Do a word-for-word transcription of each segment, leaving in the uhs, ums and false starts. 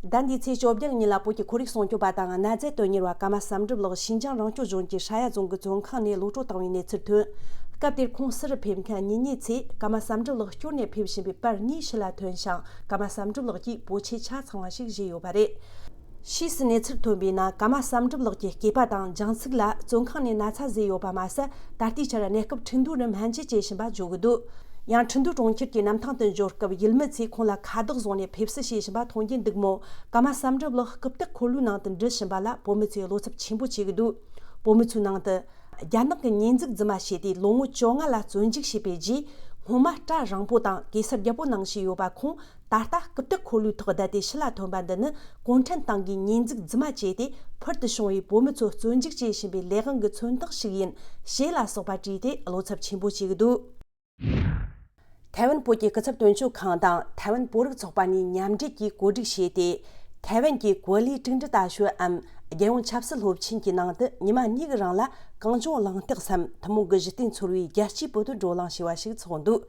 ཟླ་འདིའི་ཚེས་བཅོ་བརྒྱད་ཉིན་ལ་བོད་ཀྱི་ཁོར་ཡུག་སྲུང་སྐྱོབ་པ་དང་གནའ་རྫས་དོན་གཉེར་བ་ཀརྨ་བསམ་གྲུབ་ལགས་ཤིན་ཅང་རང་སྐྱོང་ལྗོངས་ཀྱི་ཧྲ་ཡ་རྫོང་གི་བཙོན་ཁང་ནས་གློད་གྲོལ་བཏང་བའི་གནས་ཚུལ་ཐོན། སྐབས་དེར་ཁོང་སུ་རུ་ཕེབས་མཁན་ཉིན་གཉིས་ཚེ་ཀརྨ་བསམ་གྲུབ་ལགས་སྐྱོར་ནས་ཕེབས་བཞིན་པའི་པར་གཉིས་ཕྱི་ལ་ཐོན་ཞིང་། ཀརྨ་བསམ་གྲུབ་ལགས་ཀྱིས་པོ་ཆས་ཆ་ཚང་བ་ཞིག་བཞེས་ཡོད་པ་རེད། ཕྱིས་སུ་གནས་ཚུལ་ཐོན་པའི་ནང་། ཀརྨ་བསམ་གྲུབ་ལགས་ཀྱི་སྐེད་པ་དང་སྦྱང་ཚིགས་ལ་བཙོན་ཁང་ནས་ན་ཚ་བཟོས་ཡོད་པ་མ་ཟད། ད་ལྟའི་ཆར་གནས་སྐབས་ཁྲིན་ཏུའུ་རུ་སྨན་བཅོས་བྱེད་བཞིན་པ་བརྗོད་ཀྱི་འདུག། ཡང་ཁྲིན་ཏུའུ་གྲོང་ཁྱེར་གྱི་གནམ་ཐང་དུ་འབྱོར་སྐབས། ཡུལ་མི་ཚོས་ཁོང་ལ་ཁ་བཏགས་བཟུང་ནས་ཕེབས་བསུ་བྱེད་བཞིན་པ་མཐོང་རྒྱུ་འདུག་མོད། ཀརྨ་བསམ་གྲུབ་ལགས་རྐུབ་སྟེགས་འཁོར་ལོའི་ནང་དུ་འདྲུད་བཞིན་པ་ལ་བོད་མི་ཚོས་བློ་འཚབ་ཆེན་པོ་བྱེད་ཀྱི་འདུག། བོད་མི་ཚོའི་ནང་དུ། རྒྱ་ནག་གི་ཉེས་འཛུགས་རྫུན་མ་བྱས་ཏེ་ལོ་ངོ་བཅོ་ལྔ་ལ་བཙོན་འཇུག་བྱས་པའི་རྗེས། སྔོན་མ་སྐྲ་རིང་པོ་དང་གེ་སར་རྒྱལ་པོ་ནང་བཞིན་ཡོད་པ་ཁོང་། ད་ལྟ་རྐུབ་སྟེགས་འཁོར་ལོའི་ཐོག་བསྡད་དེ་ཕྱི་ལ་ཐོན་པ་འདི་ནི། གུང་ཁྲན་ཏང་གིས་ཉེས་འཛུགས་རྫུན་མ་བྱས་ཏེ་ཕུལ་དུ་བྱུང་བའི་བོད་མི་ཚོ་བཙོན་འཇུག་བྱེད་བཞིན་པའི་ལས་དབང་གི་མཚོན་རྟགས་ཤིག་ཡིན། ཞེས་ལ་སོགས་པ་བྲིས་ཏེ་བློ་འཚབ་ཆེན་པོ་བྱེད་ཀྱི་འདུག། ཐའེ་ཝན་བོད་ཀྱི་སྐུ་ཚབ་དོན་གཅོད་ཁང་དང་ཐའེ་ཝན་བོད་རིགས་ཚོགས་པ་གཉིས་མཉམ་འབྲེལ་གྱིས་གོ་སྒྲིག་བྱས་ཏེ། ཐའེ་ཝན་གྱི་གོ་ལའི་གྲུབ་འབྲས་ལྟ་ཞིབ་འམ། རྒྱལ་ཡོངས་ཆབ་སྲིད་སློབ་ཆེན་གྱི་ནང་དུ་ཉི་མ་གཉིས་ཀྱི་རིང་ལ་གངས་ལྗོངས་གླེང་སྟེགས་སམ། ཐུན་མོང་གི་གཞི་རྟེན་ཚོར་བའི་རྒྱལ་སྤྱིའི་བོད་དོན་བགྲོ་གླེང་ཞེས་པ་ཞིག་ཚོགས་འདུག།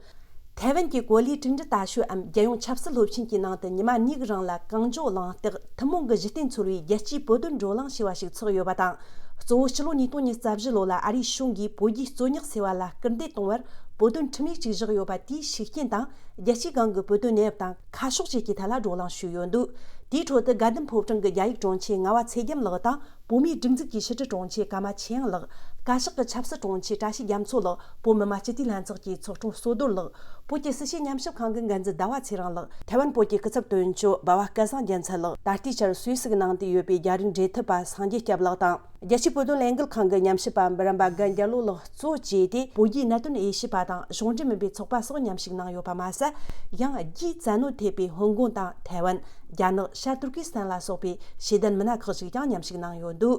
ཐའེ་ཝན་གྱི་གོ་ལའི་གྲུབ་འབྲས་ལྟ་ཞིབ་འམ། རྒྱལ་ཡོངས་ཆབ་སྲིད་སློབ་ཆེན་གྱི་ནང་དུ་ཉི་མ་གཉིས་ཀྱི་རིང་ལ་གངས་ལྗོངས་གླེང་སྟེགས་ཐུན་མོང་གི་གཞི་རྟེན་ཚོར་བའི་རྒྱལ་སྤྱིའི་བོད་དོན་བགྲོ་གླེང་ཞེས་པ་ཞིག་ཚོགས་ཡོད་པ་དང་། གཙོ་བོ་སྤྱི་ལོ་ཉིས་སྟོང་ཉི་ཤུ་རྩ་བཞི་ལོ་ལ་ཨ་རིའི་གཞུང་གིས་བོད་རྒྱའི་རྩོད་རྙོག་སེལ་བ་ལ་སྐུལ་འདེད་གཏོང་བར་བོད་དོན་ཁྲིམས་ཡིག་ཅིག་བཞག་ཡོད་པ་དེའི་ཤུགས་རྐྱེན་དང་། རྒྱལ་སྤྱིའི་སྒང་གི་བོད་དོན་གནས་བབ་དང་ཁ་ཕྱོགས་བཅས་ཀྱི་ཐད་ལ་བགྲོ་གླེང་ཞུས་ཡོད་འདུག། དེའི་ཁྲོད་དུ་དགའ་ལྡན་ཕོ་བྲང་གི་རྒྱ་ཡིག་དྲུང་ཆེ་རྔ་བ་ཚེ་རྒྱམ་ལགས་དང་། བོད་མིའི་སྒྲིག་འཛུགས་ཀྱི་ཕྱི་དྲིལ་དྲུང་ཆེ་ཀརྨ་ཆོས་དབྱངས་ལགས། བཀའ་ཤག་གི་ཆབ་སྲིད་དྲུང་ཆེ་བཀྲ་ཤིས་རྒྱ་མཚོ་ལགས། བོད་མི་མང་སྤྱི་འཐུས་ལྷན་ཚོགས་ཀྱི་ཚོགས་དྲུང་བསོད་རྡོར་ལགས། བོད་ཀྱི་སྲིད་བྱུས་ཉམས་ཞིབ་ཁང་གི་འགན་འཛིན་ཟླ་བ་ཚེ་རིང་ལགས། ཐའེ་ཝན་བོད་ཀྱི་སྐུ་ཚབ་དོན་གཅོད་འབའ་བ་སྐལ་བཟང་རྒྱལ་མཚན་ལགས། ད་ལྟའི་ཆར་སུད་སི་གི་ནང་དུ་ཡོད་པའི་རྒྱ་རིགས་འབྲེལ་མཐུད་པ་སངས་རྒྱས་སྐྱབས་ལགས་དང་། རྒྱལ་སྤྱིའི་བོད་དོན་ལས་འགུལ་ཁང་གི་ཉམས་ཞིབ་པ་འབུམ་རམས་པ་རྒན་རྒྱལ་ལོ་ལགས་གཙོ་བྱས་ཏེ། བོད་རྒྱའི་གནད་དོན་དབྱེ་ཞིབ་པ་དང་གཞུང་འབྲེལ་མིན་པའི་ཚོགས་པ་སོགས་མཉམ་ཞུགས་གནང་ཡོད་པ་མ་ཟད། ཡང་རྒྱའི་བཙན་གནོན་ཐེབས་པའི་ཧོང་ཀོང་དང་ཐའེ་ཝན། རྒྱ་ནག། ཤར་ཏུར་ཀི་སི་ཐན་ལ་སོགས་པའི་ཤེས་ལྡན་མི་སྣ་ཁག་ཅིག་ཀྱང་མཉམ་ཞུགས་གནང་ཡོད་འདུག།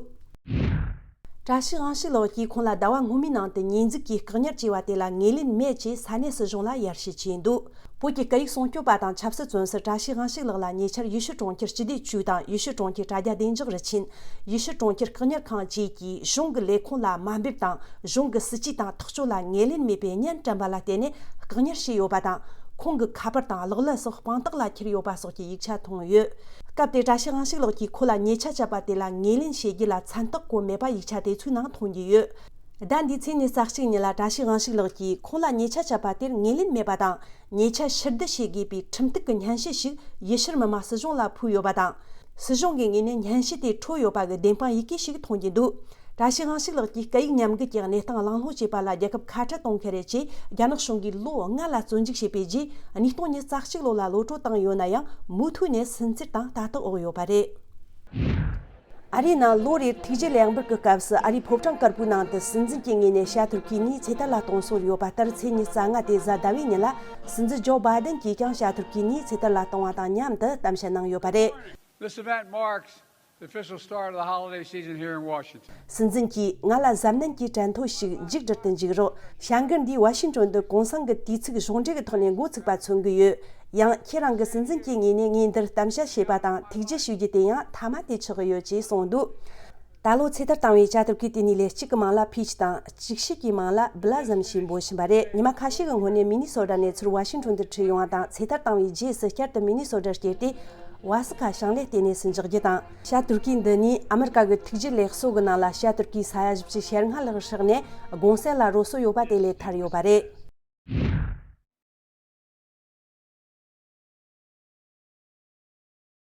བཀྲ་ཤིས་དབང་ཕྱུག་ལགས་ཀྱིས་ཁོང་ལ་ཟླ་བ་སྔོན་མའི་ནང་དུ་ཉེས་འཛུགས་ཀྱིས་བཀག་ཉར་བྱས་པ་དེ་ལ་ངོས་ལེན་མེད་ཅེས་ས་གནས་སྲིད་གཞུང་ལ་ཡར་ཞུ་བྱས་འདུག། བོད་ཀྱི་སྐད་ཡིག་སྲུང་སྐྱོབ་པ་དང་ཆབ་སྲིད་བཙོན་ཟུར་བཀྲ་ཤིས་དབང་ཕྱུག་ལགས་ལ་ཉེ་ཆར་ཡུལ་ཤུལ་གྲོང་ཁྱེར་སྤྱི་བདེ་ཅུས་དང་ཡུལ་ཤུལ་གྲོང་ཁྱེར་དྲ་རྒྱ་བདེ་འཇགས་རུ་ཆེན། ཡུལ་ཤུལ་གྲོང་ཁྱེར་བཀག་ཉར་ཁང་བཅས་ཀྱིས་གཞུང་གི་ལས་ཁུངས་ལ་དམའ་འབེབས་དང་གཞུང་གི་སྲིད་ཇུས་དང་ཐག་གཅོད་ལ་ངོས་ལེན་མེད་པའི་བརྙན་བཀྲམ་པ་ལ་བརྟེན་ནས་བཀག་ཉར་བྱས་ཡོད་པ་དང་། ཁོང་གི་ཁ་པར་དང་གློག་ཀླད་སོགས་དཔང་རྟགས་ལ་འཁྱེར་ཡོད་པ་སོགས་ཀྱི་ཡིག་ཆ་མཐོང་ཡོད། སྐབས་དེར་བཀྲ་ཤིས་དབང་ཕྱུག་ལགས་ཀྱིས་ཁོ་ལ་ཉེས་ཆད་བཅད་པ་དེ་ལ་ངོས་ལེན་བྱེད་རྒྱུ་ལ་མཚན་རྟགས་བཀོད་མེད་པ་ཡིག་ཆ་དེ་ཚོའི་ནང་མཐོང་རྒྱུ་ཡོད། ཟླ་འདིའི་ཚེས་ཉི་ཤུ་རྩ་གཅིག་ཉིན་ལ་བཀྲ་ཤིས་དབང་ཕྱུག་ལགས་ཀྱིས་ཁོང་ལ་ཉེས་ཆད་བཅད་པ་དེར་ངོས་ལེན་མེད་པ་དང་། ཉེས་ཆད་ཕྱིར་བསྡུ་བྱེད་དགོས་པའི་ཁྲིམས་གཏུག་གི་སྙན་ཞུ་ཞིག་ཡུལ་ཤུལ་མི་དམངས་སྲིད་གཞུང་ལ་ཕུལ་ཡོད་པ་དང་། སྲིད་གཞུང་གི་ངོས་ནས་སྙན་ཞུ་དེ་འཕྲོད་ཡོད་པ་གི་བདེན་དཔང་ཡི་གེ་ཞིག་མཐོང་རྒྱུ་འདུག། བཀྲ་ཤིས་དབང་ཕྱུག་ལགས་ཀྱིས་སྐད་ཡིག་ཉམས་རྒུད་ཀྱི་གནས་སྟངས་གླེང་སློང་བྱས་པ་ལ་རྒྱལ་ཁབ་ཁ་བྲལ་གཏོང་མཁན་རེད་ཅེས་རྒྱ་ནག་གཞུང་གིས་ལོ་ལྔ་ལ་བཙོན་འཇུག་བྱས་པའི་རྗེས། ཉིས་སྟོང་ཉི་ཤུ་རྩ་གཅིག་ལོ་ལ་གློད་གྲོལ་བཏང་ཡོད་ན་ཡང་། མུ་མཐུད་ནས་སུན་གཙེར་དང་ལྟ་རྟོག་འོག་ཡོད་པ་རེད། ཨ་རིའི་ནང་ལོ་རེར་ཐུགས་རྗེ་ལེགས་འབུལ་གྱི་སྐབས་སུ། ཨ་རིའི་ཕོ་བྲང་དཀར་པོའི་ནང་དུ་སྲིད་འཛིན་གྱི་ངོས་ནས་ཤར་ཏུར་ཀིའི་མིས་ཚེ་ཐར་ལ་གཏོང་སྲོལ་ཡོད་པ་ལྟར། ཚེས་ཉི་ཤུ་རྩ་ལྔ་སྟེ་གཟའ་ཟླ་བའི་ཉིན་ལ། སྲིད་འཛིན་ཇོ་བྷའི་ཌེན་གྱིས་ཀྱང་ཤར་ཏུར་ཀིའི་མིས་ཚེ་ཐར་ལ་གཏོང་བ་དང་མཉམ་དུ་གཏམ་བཤད་གནང་ཡོད་པ་རེད། This event marks the official start of the holiday season here in Washington. སྲིད་འཛིན་གྱིས། ང་ལ་གཟབ་ནན་གྱི་དྲན་ཐོ་ཞིག་མཇུག་བསྒྲིལ་དུ་འཇུག་རོགས། བྱ་འགུལ་འདིས་ཝ་ཤིང་ཏོན་དུ་གུང་སེང་གི་དུས་ཚིགས་གཞུང་འབྲེལ་གྱི་ཐོག་ནས་འགོ་ཚུགས་པ་མཚོན་གྱི་ཡོད། ཡང་ཁྱེད་རང་གིས་སྲིད་འཛིན་གྱི་ངོས་ནས་ངའི་འདིར་གཏམ་བཤད་བྱས་པ་དང་ཐུགས་རྗེ་ཞུ་རྒྱུ་དེ་ཡང་མཐའ་མ་དེ་ཆགས་ཀྱི་ཡོད་ཅེས་གསུངས་འདུག། ད་ལོ་ཚེ་ཐར་བཏང་བའི་ཤར་ཏུར་ཀིའི་ལྟེ་གནས་ལས་གཅིག་གི་མིང་ལ་ཕིཆ་དང་ཅིག་ཤོས་ཀྱི་མིང་ལ་བི་ལ་ཟམ་ཞེས་འབོད་བཞིན་པ་རེད། ཉི་མ་ཁ་ཤས་ཀྱི་སྔོན་ནས་མི་ནི་སོ་ཊ་ནས་ཚུར་ཝ་ཤིང་ཏོན་དུ་ཁྲིད་ཡོང་བ་དང་། ཚེ་ཐར་བཏང་བའི་རྗེས་སུ་བསྐྱར་དུ་མི་ནི་སོ་ཊར་བསྐྱལ་ཏེ། ཝ་སི་ཁ་ཞིང་ལས་ལྟེ་གནས་སུ་འཇོག་རྒྱུ་དང་། ཤར་ཏུར་ཀི་འདི་ནི་ཨ་མི་རི་ཀ་གི་ཐུགས་རྗེ་ལེགས་གསོལ་གྱི་ནང་ལ་ཤར་ཏུར་ཀིའི་ས་ཡ་བཞི་བཅུ་ཞེ་ལྔ་ལྷག་སྲེག་ནས་གུང་སེང་ལ་རོལ་སྲོལ་ཡོད་པ་དེ་ལས་ཐར་ཡོད་པ་རེད།